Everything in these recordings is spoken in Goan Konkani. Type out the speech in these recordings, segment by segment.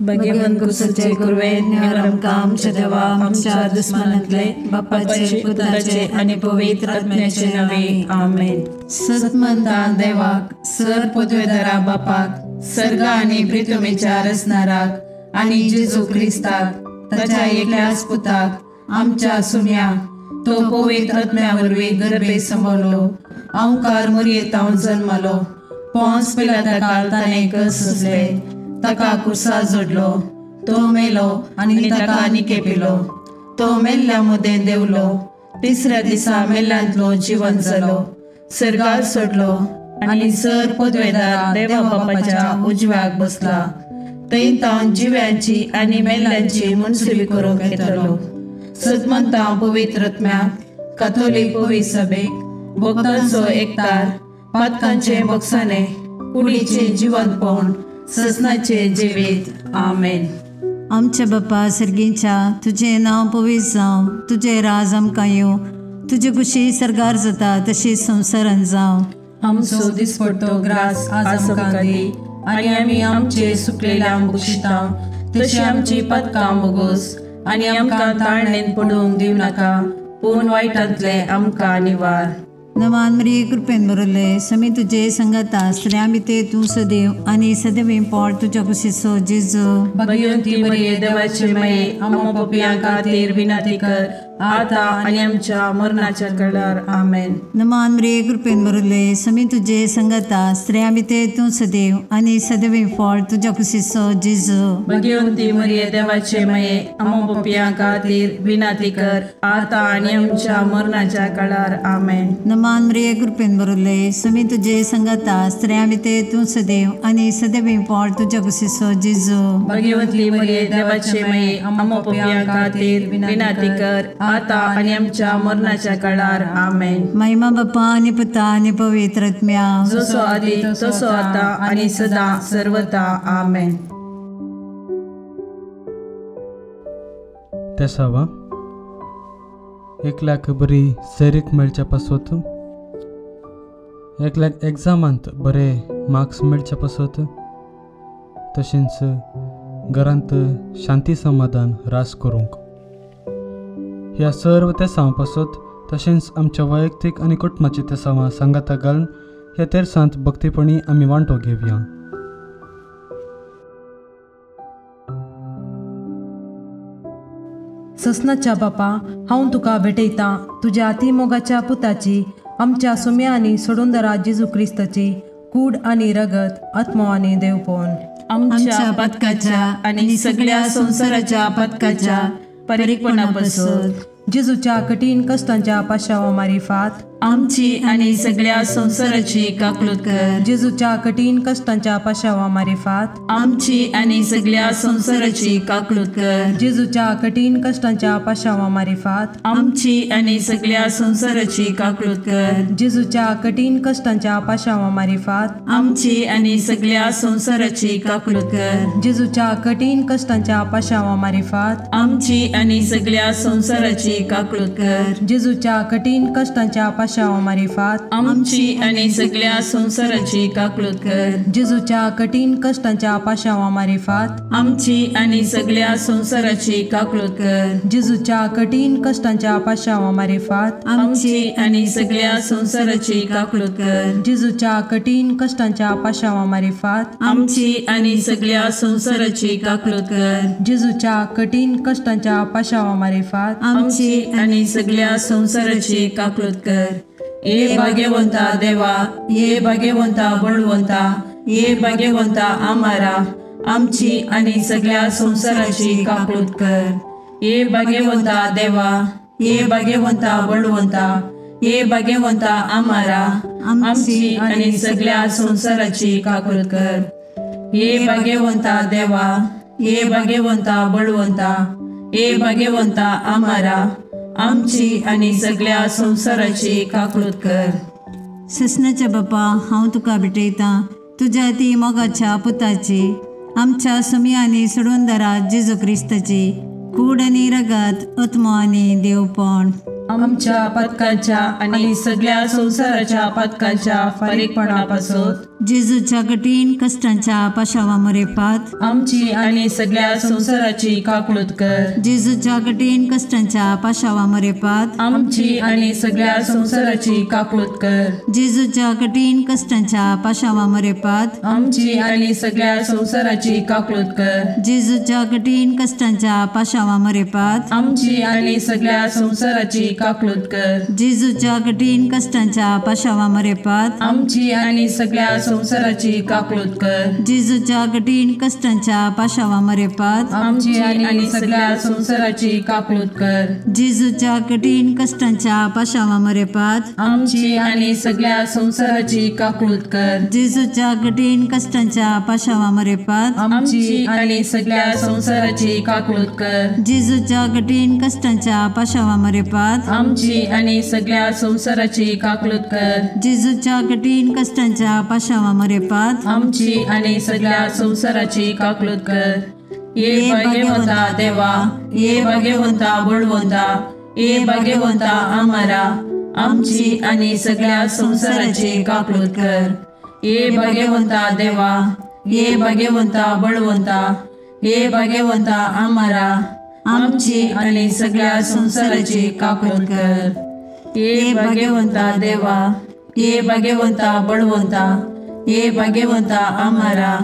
भगवंत कुसाचे कुरवे निवार आमकां आमच्या देवा आमच्या दुस्मानांतले बापाचे पुताचे आनी पवित्र आत्म्याचे नावे आमेन। सतमंता देवाक सर पदवेदारा बापाक सर्गा आनी प्रितुमेच्या रचणाराक आनी जेजू क्रिस्ताक ताच्या एकल्याच पुताक आमच्या सुम्या तो पवित्र आत्म्या वरवीं गर्भे सांबाळलो अंकार मुरयेतावन जन्मलो पोंस पिलाता ताणें कस सोंसले ताका कुर्सा जोडलो तो मेलो आनी ताका निकेपिलो तो मेल्ल्या मदें देंवलो तिसऱ्या दिसा मेल्ल्यांतलो जिवन जालो सर्गार सोडलो आनी सर पदवेदार देवा बापाच्या उजव्याक बसला थंय तावन जिव्यांची आनी मेल्ल्यांची मनसुली करूंक येतलो। सदमंता पवित्र आत्म्याक काथोलीक पवित्र सभेक भक्तांचो एकतार पातकांचे बक्षाने कुडीचे जिवंतपण ससनाचे जिवीत आमेन। आमच्या बापा सर्गीच्या तुजें नांव पवित्र जावं, तुजें राज आमकां येवं, तुजे कुशी सर्गार जाता तशी संवसारान जावं। आमचो दिसपडतो ग्रास आज आमकां दी आनी आमी आमचे सुकलेल्या बक्षिता तशी आमची पदकां बोगोस आनी आमकां ताळणेन पडूंक दिवं नाका पूण वायटांतले आमकां निवार। नमान मरिये कृपेन भरले समी तुझे संगता स्त्रियां भितर तूं सदैव आनी सदैव पोट तुज्या कुशीचो जेजू। भगवंती मरिये देवाचे माये आमकां पापयां खातीर विनंती कर आता आनी आमच्या मरणाच्या वेळार आमेन। नमान मरिये कृपेन भरले समी तुझे संगता स्त्रियां भितर तूं सदैव आनी सदैव पोट तुज्या कुशीचो जेजू। भगवंती मरिये देवाचे माये आमकां पापयां खातीर विनंती कर आता आनी आमच्या मरणाच्या वेळार आमेन। नमान मरिये कृपेन भरले समी तुझे संगता स्त्रियां भितर तूं सदैव आनी सदैव पोट तुज्या कुशीचो जेजू। भगवंती मरिये देवाचे माये आमकां पापयां खातीर विनंती कर आता आनी आमच्या मरणाच्या काळार आमेन। महिमा बापा आनी पुता आनी पवित्र आत्म्या जसो आदी तसो आता आनी सदा सर्वता आमेन। तेसावा एकल्याक बरी सैरीक मेळच्या पासत, एकल्याक एग्जामांत बरे मार्क्स मेळच्या पासत, तशेंच घरांत शांती समाधान रास करूंक ह्या सर्व तेसांव पासत तशेंच आमच्या वैयक्तीक आनी कुटुंबाची तेसांवां सांगाता घालून ह्या तेरसांत भक्तीपणी आमी वांटो घेवया। ससनाच्या बापा हांव तुका भेटयतां तुज्या अतिमोगाच्या पुताची आमच्या सुम्या आनी सोडूनदारा जेजू क्रिस्ताची कूड आनी रगत आत्मो आनी देवपण आमच्या पदकाच्या आनी सगळ्या संवसाराच्या पदकाच्या परिपणा पासून जेजूच्या कठीण कष्टांच्या पाशावा मारिफात आमची आनी सगळ्या संवसाराची काकलूत कर। जेजूच्या कठीण कष्टांच्या पाशावा मारिफात आमची आनी सगळ्या संवसाराची काकलूत कर। जेजूच्या कठीण कष्टांच्या पाशावा मारिफात आमची आनी सगळ्या संवसाराची काकलूत कर। जेजूच्या कठीण कष्टांच्या पाशावा मारिफात आमची आनी सगळ्या संवसाराची काकलूत कर। जेजूच्या कठीण कष्टांच्या पाशावा मारिफात आमची आनी सगळ्या संवसाराची काकलूत कर। जेजूच्या कठीण कष्टांच्या पाशावा मारिफात आमची आनी सगळ्या संवसाराची काकलूत कर। जेजूच्या कठीण कष्टांच्या पाशावा मारिफात आमची आनी सगळ्या संवसाराची काकलूत कर। जेजूच्या कठीण कष्टांच्या पाशावा मारिफात आमची आनी सगळ्या संवसाराची काकलूत कर। जेजूच्या कठीण कष्टांच्या पाशावा मारिफात आमची आनी सगळ्या संवसाराची काकलूत कर। जेजूच्या कठीण कष्टांच्या पाशावा मारिफात आमची आनी सगळ्या संवसाराची काकलूत कर। ये भाग्यवंता देवा, ये भाग्यवंता बळवंता, ये भाग्यवंता आमारा आमची आनी सगळ्या संवसाराची काकलूत कर। ये भाग्यवंता देवा, ये भाग्यवंता बळवंता, ये भाग्यवंता आमारा आमची आनी सगळ्या संवसाराची काकलूत कर। ये भाग्यवंता देवा, ये भाग्यवंता बळवंता, ये भाग्यवंता आमारा आमची आनी सगळ्या संवसाराची काकलूत कर। ससनाच्या बापा हांव तुका भेटयतां तुज्या ती मोगाच्या पुताची आमच्या सुमी आनी सोडूनदारा जेजू क्रिस्ताची कूड आनी रगत आत्मो आनी देवपण आमच्या पातकांच्या आनी सगळ्या संवसाराच्या पातकांच्या फारीकपणा पासत जेजूच्या कठीण कश्टांच्या पाशावा मरेपात आमची आनी सगळ्या संवसाराची काकळूत कर। जेजूच्या कठीण कश्टांच्या पाशावा मरेपात आमची आनी सगळ्या संवसाराची काकळूत कर। जेजूच्या कठीण कश्टांच्या पाशावा मरेपात आमची आनी सगळ्या संवसाराची काकळूत कर। जेजूच्या कठीण कश्टांच्या पाशावा मरेपात आमची आनी सगळ्या संवसाराची काकळूत कर। जेजूच्या कठीण कश्टांच्या पाशावा मरेपात आमची आनी सगळ्या संवसाराची काकळूत कर। जेजूच्या कठीण कश्टांच्या पाशावा मरेपात आमची आनी सगळ्या संवसाराची काकळूत कर। जेजूच्या कठीण कश्टांच्या पाशावा मरेपात आमची आनी सगळ्या संवसाराची काकळूत कर। जेजूच्या कठीण कश्टांच्या पाशावा मरेपात आमची आनी सगळ्या संवसाराची काकळूत कर। जेजूच्या कठीण कश्टांच्या पाशावा मरेपात आमची आनी सगळ्या संवसाराची काकळूत कर। जेजूच्या कठीण कश्टांच्या पाशावा मरेपात आमची आनी सगळ्या संवसाराची काकळूत कर। ये भाग्यवंता देवा, ये भाग्यवंता बळवंता, ये भाग्यवंता आमारा, आमची आनी सगळ्या संवसाराची काकळूत कर। ये भाग्यवंता देवा, ये भाग्यवंता बळवंता, ये भाग्यवंता आमारा, आमची आनी सगळ्या संवसाराची काकळूत कर। ये भाग्यवंता देवा, ये भाग्यवंता बळवंता, ये भाग्यवंता आमारा,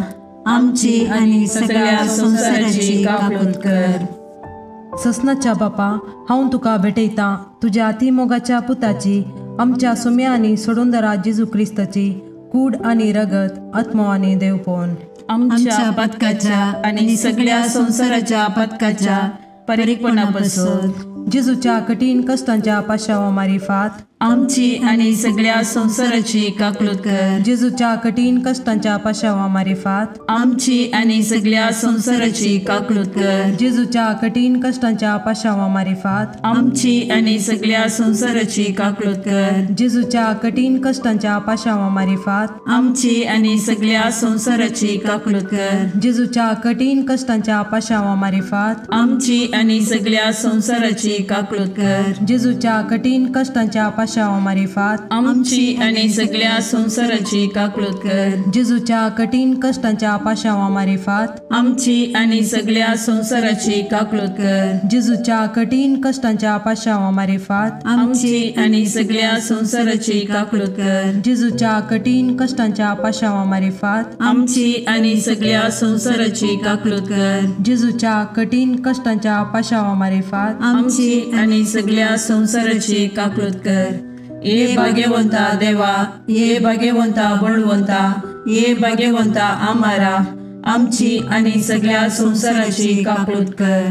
आमची आनी सगळ्या संवसाराची काकळूत कर। ससनाच्या बापा, हांव तुका भेटयतां तुज्या अतिमोगाच्या पुताची, आमच्या सुम्या आनी सोडूनदारा जेजू क्रिस्ताची कूड आनी रगत, आत्मो आनी देवपण आमच्या पातकाच्या आनी सगळ्या संवसाराच्या पातकाच्या फारीकपणा पासून जेजूच्या कठीण कश्टांच्या पाशावा मारिफात आमची आनी सगळ्या संवसाराची काकळूत कर। जेजूच्या कठीण कश्टांच्या पाशावा मारिफात आमची आनी सगळ्या संवसाराची काकळूत कर। जेजूच्या कठीण कश्टांच्या पाशावा मारिफात आमची आनी सगळ्या संवसाराची काकळूत कर। जेजूच्या कठीण कश्टांच्या पाशावा मारिफात आमची आनी सगळ्या संवसाराची काकळूत कर। जेजूच्या कठीण कश्टांच्या पाशावा मारिफात आमची आनी सगळ्या संवसाराची काकळूत कर। जेजूच्या कठीण कश्टांच्या पाशावा मारिफात आमची आनी सगळ्या संवसाराची काकळूत कर। जेजूच्या कठीण कश्टांच्या पाशावा मारिफात आमची आनी सगळ्या संवसाराची काकळूत कर। जेजूच्या कठीण कश्टांच्या पाशावा मारिफात आमची आनी सगळ्या संवसाराची काकळूत कर। जेजूच्या कठीण कश्टांच्या पाशावा मारिफात आमची आनी सगळ्या संवसाराची काकळूत कर। जेजूच्या कठीण कश्टांच्या पाशावा मारिफात आमची आनी सगळ्या संवसाराची काकळूत कर। ये भाग्यवंता देवा, ये भाग्यवंता बळवंता, ये भाग्यवंता आमारा, आमची आनी सगळ्या संवसाराची काकळूत कर।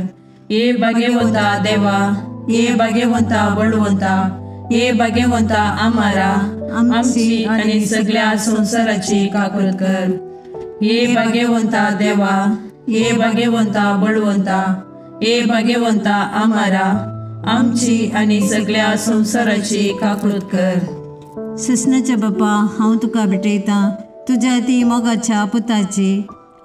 ये भाग्यवंता देवा, ये भाग्यवंता बळवंता, ये भाग्यवंता आमारा, आमची आनी सगळ्या संवसाराची काकळूत कर। ये भाग्यवंता देवा, ये भाग्यवंता बळवंता, ये भाग्यवंता आमारा, आमची आनी सगळ्या संवसाराची काकळूत कर। ससनाच्या बापा, हांव तुका भेटयतां तुज्या ती मोगाच्या पुताची,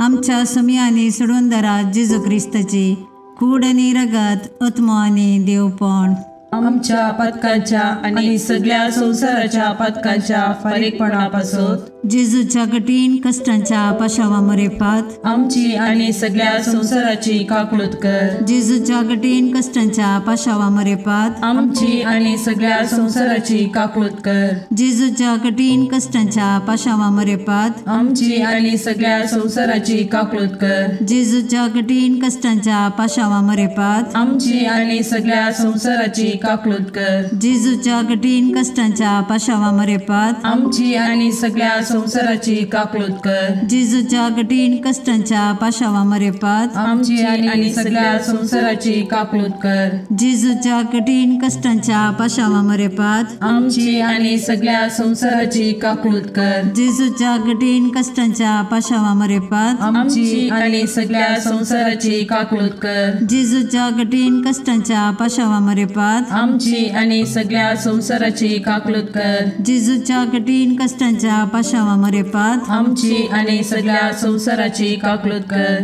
आमच्या सुम्या आनी सोडूनदारा जेजू क्रिस्ताची कूड आनी रगत, आत्मो आनी देवपण आमच्या पातकांच्या आनी सगळ्या संवसाराच्या पातकांच्या फारीकपणा पासून जेजूच्या कठीण कश्टांच्या पाशावा मरेपात आमची आनी सगळ्या संवसाराची काकळूत कर। जेजूच्या कठीण कश्टांच्या पाशावा मरेपात आमची आनी सगळ्या संवसाराची काकळूत कर। जेजूच्या कठीण कश्टांच्या पाशावा मरेपात आमची आनी सगळ्या संवसाराची काकळूत कर। जेजूच्या कठीण कश्टांच्या पाशावा मरेपात आमची आनी सगळ्या संवसाराची काकळूत कर। जेजूच्या कठीण कश्टांच्या पाशावा मरेपात आमची आनी सगळ्या संवसाराची काकळूत कर। जेजूच्या कठीण कश्टांच्या पाशावा मरेपात आमची आनी सगळ्या संवसाराची काकळूत कर। जेजूच्या कठीण कश्टांच्या पाशावा मरेपात आमची आनी सगळ्या संवसाराची काकळूत कर। जेजूच्या कठीण कश्टांच्या पाशावा मरेपात आमची आनी सगळ्या संवसाराची काकळूत कर। जेजूच्या कठीण कश्टांच्या पाशावा मरेपात आमची आनी सगळ्या संवसाराची काकळूत कर। जेजूच्या कठीण कश्टांच्या पाशावा मरेपात आमची आनी सगळ्या संवसाराची काकळूत कर।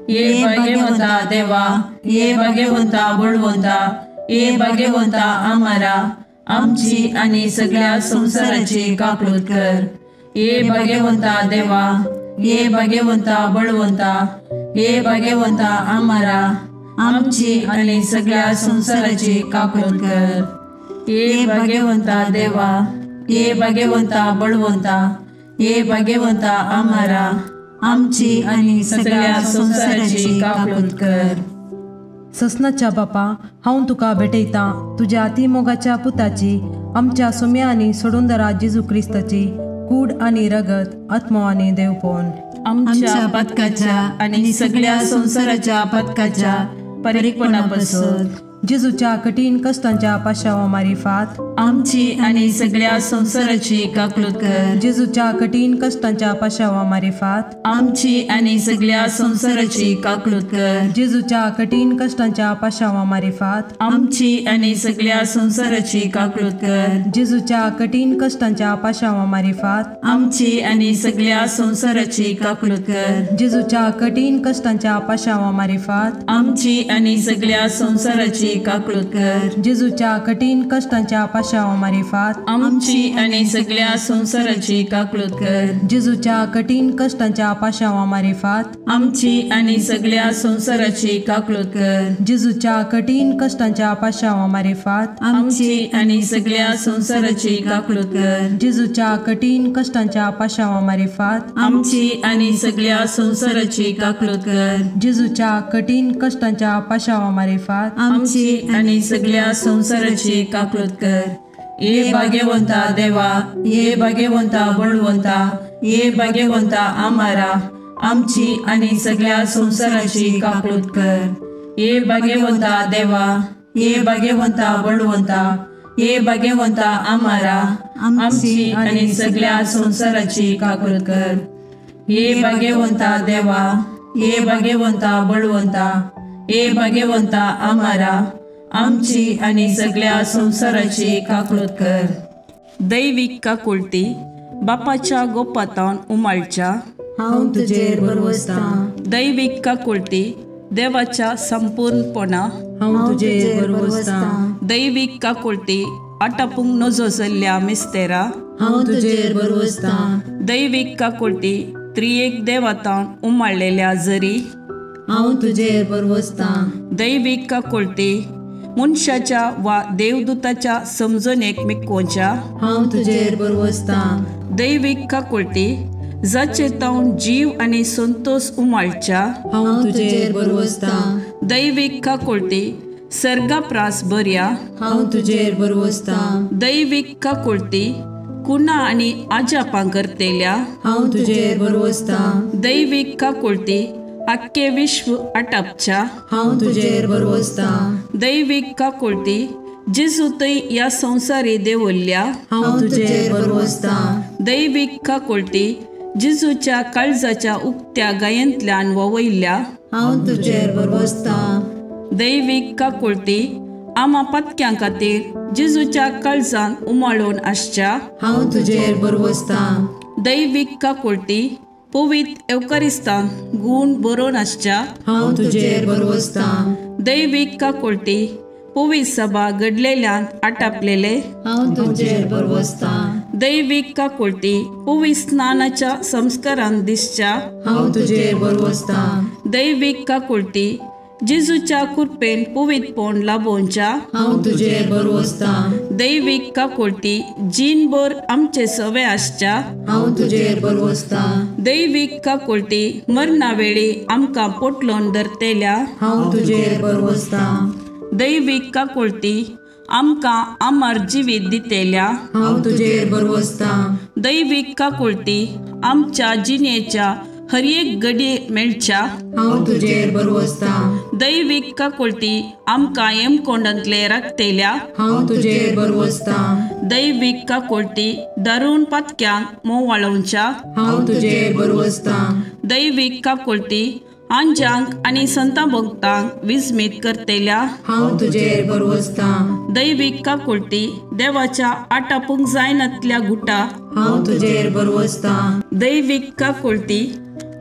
ये भाग्यवंता देवा, ये भाग्यवंता बळवंता, ये भाग्यवंता आमारा आमची आनी सगळ्या संवसाराची काकळूत कर. ये भाग्यवंता देवा, ये भाग्यवंता बळवंता, ये भाग्यवंता आमारा आमची आनी सगळ्या संवसाराची काकळूत कर. ये भाग्यवंता देवा, ये भाग्यवंता बळवंता, ये भाग्यवंता आमारा आमची आनी सगळ्या संवसाराची काकळूत कर. ससनाच्या बापा, हांव तुका भेटयतां तुज्या अति मोगाच्या पुताची, आमच्या सोम्या आनी सोडूनदारा जेजू क्रिस्ताची कूड आनी रगत, आत्मो आनी देवपण आमच्या पथकाच्या आनी सगळ्या संवसाराच्या पथकाच्या परिपणापासून जेजूच्या कठीण कष्टांच्या पाशावा मारिफात आमची आनी सगळ्या संवसाराची काकळूत कर. जेजूच्या कठीण कष्टांच्या पाशावा मारिफात आमची आनी सगळ्या संवसाराची काकळूत कर. जेजूच्या कठीण कष्टांच्या पाशावा मारिफात आमची आनी सगळ्या संवसाराची काकळूत कर. जेजूच्या कठीण कष्टांच्या पाशावा मारिफात आमची आनी सगळ्या संवसाराची काकळूत कर. जेजूच्या कठीण कष्टांच्या पाशावा मारिफात आमची आनी सगळ्या संवसाराची काकळूत कर. जेजूच्या कठीण कष्टांच्या पाशावा मारिफात आमची आनी सगळ्या संवसाराची काकळूत कर. जेजूच्या कठीण कष्टांच्या पाशावा मारिफात आमची आनी सगळ्या संवसाराची काकळूत कर. जेजूच्या कठीण कष्टांच्या पाशावा मारिफात आमची आनी सगळ्या संवसाराची काकळूत कर. जेजूच्या कठीण कष्टांच्या पाशावा मारिफात आमची आनी सगळ्या संवसाराची काकळूत कर. जेजूच्या कठीण कष्टांच्या पाशावा मारिफात आमची आनी सगळ्या संवसाराची काकळूत कर. ये भाग्यवंता देवा, ये भाग्यवंता बळवंता, ये भाग्यवंता आमारा आमची आनी सगळ्या संवसाराची काकळूत कर. ये भाग्यवंता देवा, ये भाग्यवंता बळवंता, ये भाग्यवंता आमारा आमची आनी सगळ्या संवसाराची काकळूत कर. ये भाग्यवंता देवा, ये भाग्यवंता बळवंता, ये भाग्यवंता आमारा आमची आनी सगळ्या संवसाराची काकळूत कर. दैवीक काकुळती बापाच्या गोपातावन उमाळच्या हांव तुजेर भरवसतां. दैवीक काकुळती देवाच्या संपूर्णपणा हांव तुजेर भरवसतां. दैवीक काकुळती आटापूंक नजो जाल्ल्या मिस्तेरा हांव तुजेर भरवसतां. दैवीक काकुळती त्रियेक देवातावन उमाळलेल्या जरी हांव तुजेर भरवसतां. दैवीक काकुळती मनशाच्या वा देवदूताच्या समजणेक मिकोवच्या हांव तुजेर भरवसतां. दैवीक काकुळती जाचे तावन जीव आनी संतोष उमाळच्या हांव तुजेर भरवसतां. दैवीक काकुळती सर्गाप्रास बऱ्या हांव तुजेर भरवसतां. दैवीक काकुळती कुणा आनी आजापां करतेल्या हांव तुजेर भरवसतां. दैवीक काकुळती आख्खे विश्व आटापच्या हांव तुजेर भरवसतां. दैवीक काकुळती जेजू थंय ह्या संवसारी देवल्ल्या हांव तुजेर भरवसतां. दैवीक काकुळती जेजूच्या काळजाच्या उक्त्या गायेंतल्यान ववयल्ल्या हांव तुजेर भरवसतां. दैवीक काकुळती आमा पत्क्यां खातीर जेजूच्या काळजान उमाळून आसच्या हांव तुजेर भरवसतां. दैवीक काकुळती पवित्र एवकारिस्तान गूण बरोवन आसच्या हांव तुजेर भरवसतां. दैवीक काकुळती पवित्र सभा घडलेल्यान आटापलेले हांव तुजेर भरवसतां. दैवीक काकुळती पवित्र स्नानाच्या संस्कारान दिसच्या हांव तुजेर भरवसतां. दैवीक काकुळती जेजूच्या कृपेन पवित्रपण लाभोवच्या हांव तुजेर भरवसतां. दैवीक काकुळती जीणभर आमचे सवे आसच्या हांव तुजेर भरवसतां. दैवीक काकुळती मरणा वेळी आमकां पोटलोन धरतेल्या हांव तुजेर भरवसतां. दैवीक काकुळती आमकां अमर जिवीत दितेल्या हांव तुजेर भरवसतां. दैवीक काकुळती आमच्या जिणेच्या हर एक घडये मेळच्या हांव तुजेर भरवसतां. दैवीक काकुळती आमकां येमकोंडांतले राखतेल्या हांव तुजेर भरवसतां. दैवीक काकुळती दारून पातक्यांक मोवाळोवच्या हांव तुजेर भरवसतां. दैवीक काकुळती आंजांक आनी संता भक्तांक विस्मीत करतेल्या हांव तुजेर भरवसतां. दैवीक काकुळती देवाच्या आटापूंक जायनातल्या गुटा हांव तुजेर भरवसतां. दैवीक काकुळती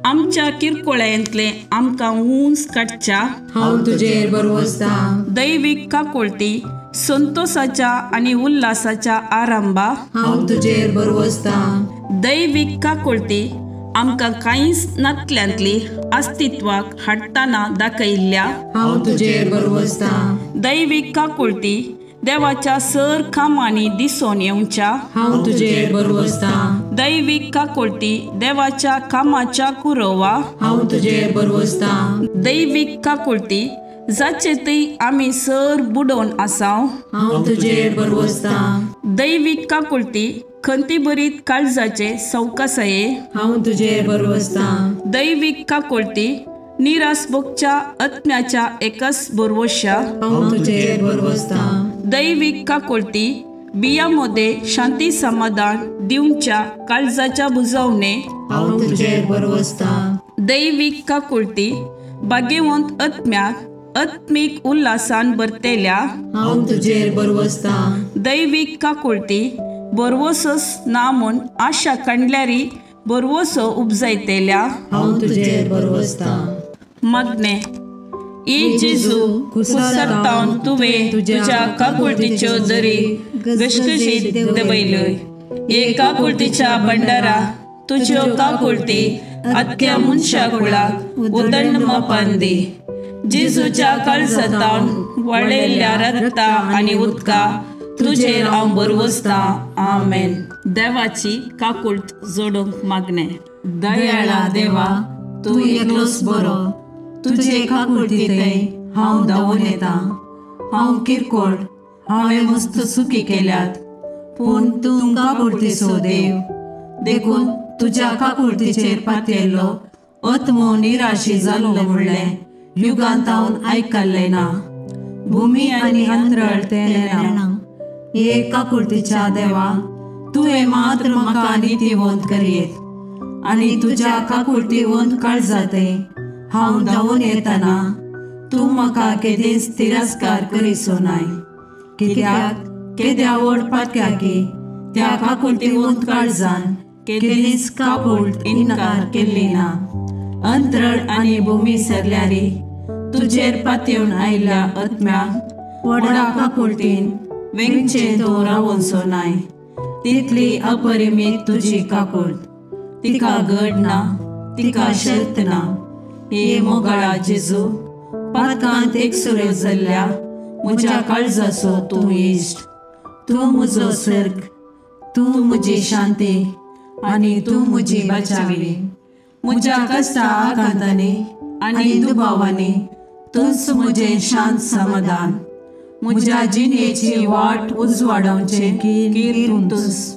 आमच्या किरकोळ्यांतले आमकां उंच काडच्या हांव तुजेर भरवसतां। दैवीक काकुळटी संतोषाच्या आनी उल्हासाच्या आरंभा हांव तुजेर भरवसतां। दैवीक काकुळटी आमकां कांयच नातल्यांतली अस्तित्वाक हाडटना दाखयल्ल्या हांव तुजेर भरवसतां। दैवीक काकुळटी देवाच्या सर कामांनी दिसून येवच्या हांव तुजेर भरवसतां। दैवीक काकुळटी देवाच्या कामाच्या कुरोवा हांव तुजेर भरवसतां। दैवीक काकुळटी जाचे थंय आमी सर बुडोवन आसाव हांव तुजेर भरवसतां। दैवीक काकुळटी खंतीभरीत काळजाचे सवकासाये हांव तुजेर भरवसतां। दैवीक काकुळटी निराश भोगच्या आत्म्याच्या एकच भरवश्या हांव तुजेर भरवसतां। दैवीक काकुळटी बिया मध्ये शांती समाधान दिवच्या काळजाच्या बुजवणे हांव तुजेर भरवसतां। दैवीक काकुळटी भाग्यवंत आत्म्याक आत्मीक उल्हासान भरतेल्या हांव तुजेर भरवसतां। दैवीक काकुळटी भरवसोच ना म्हूण आशा काडल्यारी भरवसो उपजायतेल्या हांव तुजेर भरवसतां। मागणें ए जेजू कुसरतावन तुवें तुज्या काकुळटीच्यो दरी घसघशीत देंवयल्यो। हे काकुळटीच्या भंडारा तुज्यो काकुळटी आख्या मनशा कुळाक उदंड मापान दी। जेजूच्या काळजांतावन वळयल्ल्या रक्ता आनी उदका तुजेर हांव भरवसतां। आमेन। देवाची काकुळट जोडूंक मागणें। दयाळा देवा, तूं एकलोच बरो, तुजे काकुळटींतय हांव धांवून येता। हांव किरकोळ, हांवें मस्त चुकी केल्यात, पूण तूं काकुळटीचो देव, देखून तुज्या काकुळटीचेर पातयेल्लो आत्मो निराशी जाल्लो म्हणलें युगांत हांव आयकल्लें ना। भुमी आनी अंतरळ तें नेणा। हे काकुळटीच्या देवा, तुवें मात्र म्हाका नितीवंत करयेत आनी तुज्या काकुळटीवंत काळजांतय हांव धांवून येतना तूं म्हाका केदींच तिरस्कार करिसो नाय। कित्याक केद्या व्हड पातक्याकी त्या काकुळटीवंत काळजान केदींच काकुळट इन्कार केल्ली ना। अंतरळ आनी भुमी सरल्यारी तुजेर पातयेवन आयिल्ल्या आत्म्याक व्हडा काकुळटीन वेंगचें तूं रावोनसो नाय। तितली अपरिमीत तुजी काकुळट, तिका गड ना, तिका शर्त ना। हे मोगाळा जेजू, पातकांत एकसुरो जाल्ल्या म्हज्या काळजाचो तूं इश्ट, तूं म्हजो सर्ग, तूं म्हजी शांती आनी तूं म्हजी बचावी। म्हज्या कश्टा आकांतांनी आनी दुबावांनी तूंच म्हजें शांत समाधान। म्हज्या जिणेची वाट उजवाडावचें कीर तूंच,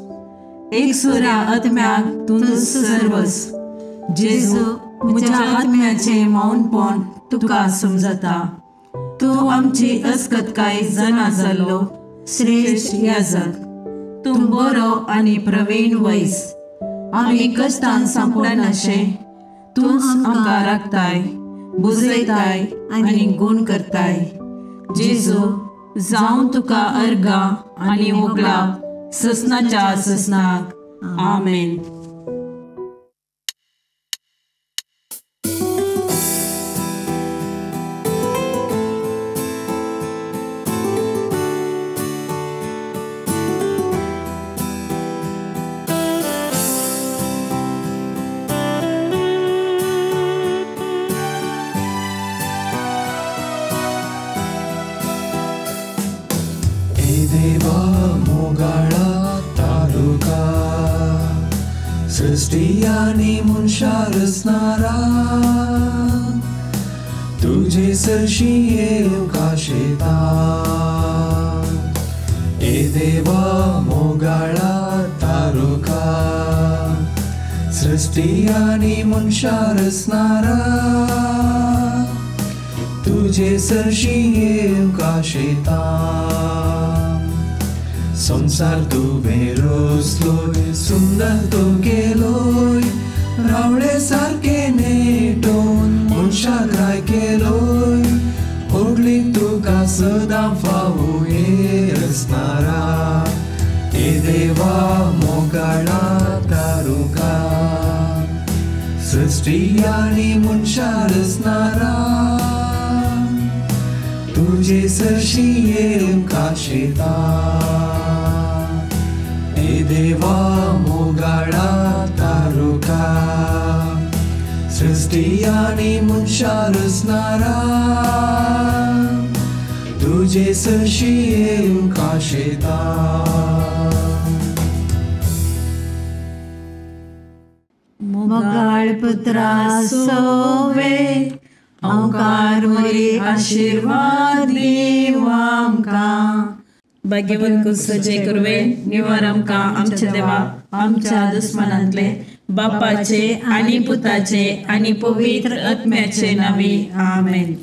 एकसुऱ्या आत्म्याक तूंच सर्वस। जेजू, म्हज्या आत्म्याचें मौनपण तुका समजता। तूं आमची अस्कतकाय जाणा जाल्लो श्रेश्ठ याजक, तूं बरो आनी प्रवीण वैस। आमी कश्टान सांपडनाशें तूंच आमकां राखताय, बुजयताय आनी गूण करताय। जेजू, जावं तुका अर्गां आनी होगळाप ससनाच्या ससनाक। आमेन। सृष्टी मनशा रचणारा तुझे सरशी येवंक शेता। ए देवा मोगाळा तारुका, सृष्टी आनी मनशा रचणारा तुझे सरशी येवंक शेता। संसार तुवें रचलोय, सुंदर तो केलोय, रावळे सारके नेटोन मनशाक राय केलोय। होगली तुका सदां फावो हे रचणारा, हे देवा मोगाळा तारुका, सृश्टी आनी मनशां रचणारा तुजे सरशी येवंक आशेता हे देवा मोगाळा तारुका सृश्टी आनी मनशां रचणारा तुजे सरशी येवंक आशेता. मोगाळ पुत्रा सोवे ओंकार मोरी आशिर्वाद दीव आमकां. भाग्यवंत कुसचे कुरवे निवार आमकां आमच्या देवा आमच्या दुस्मनांतले बापाचे आनी पुताचे आनी पवित्र आत्म्याचे नांवी आमेन.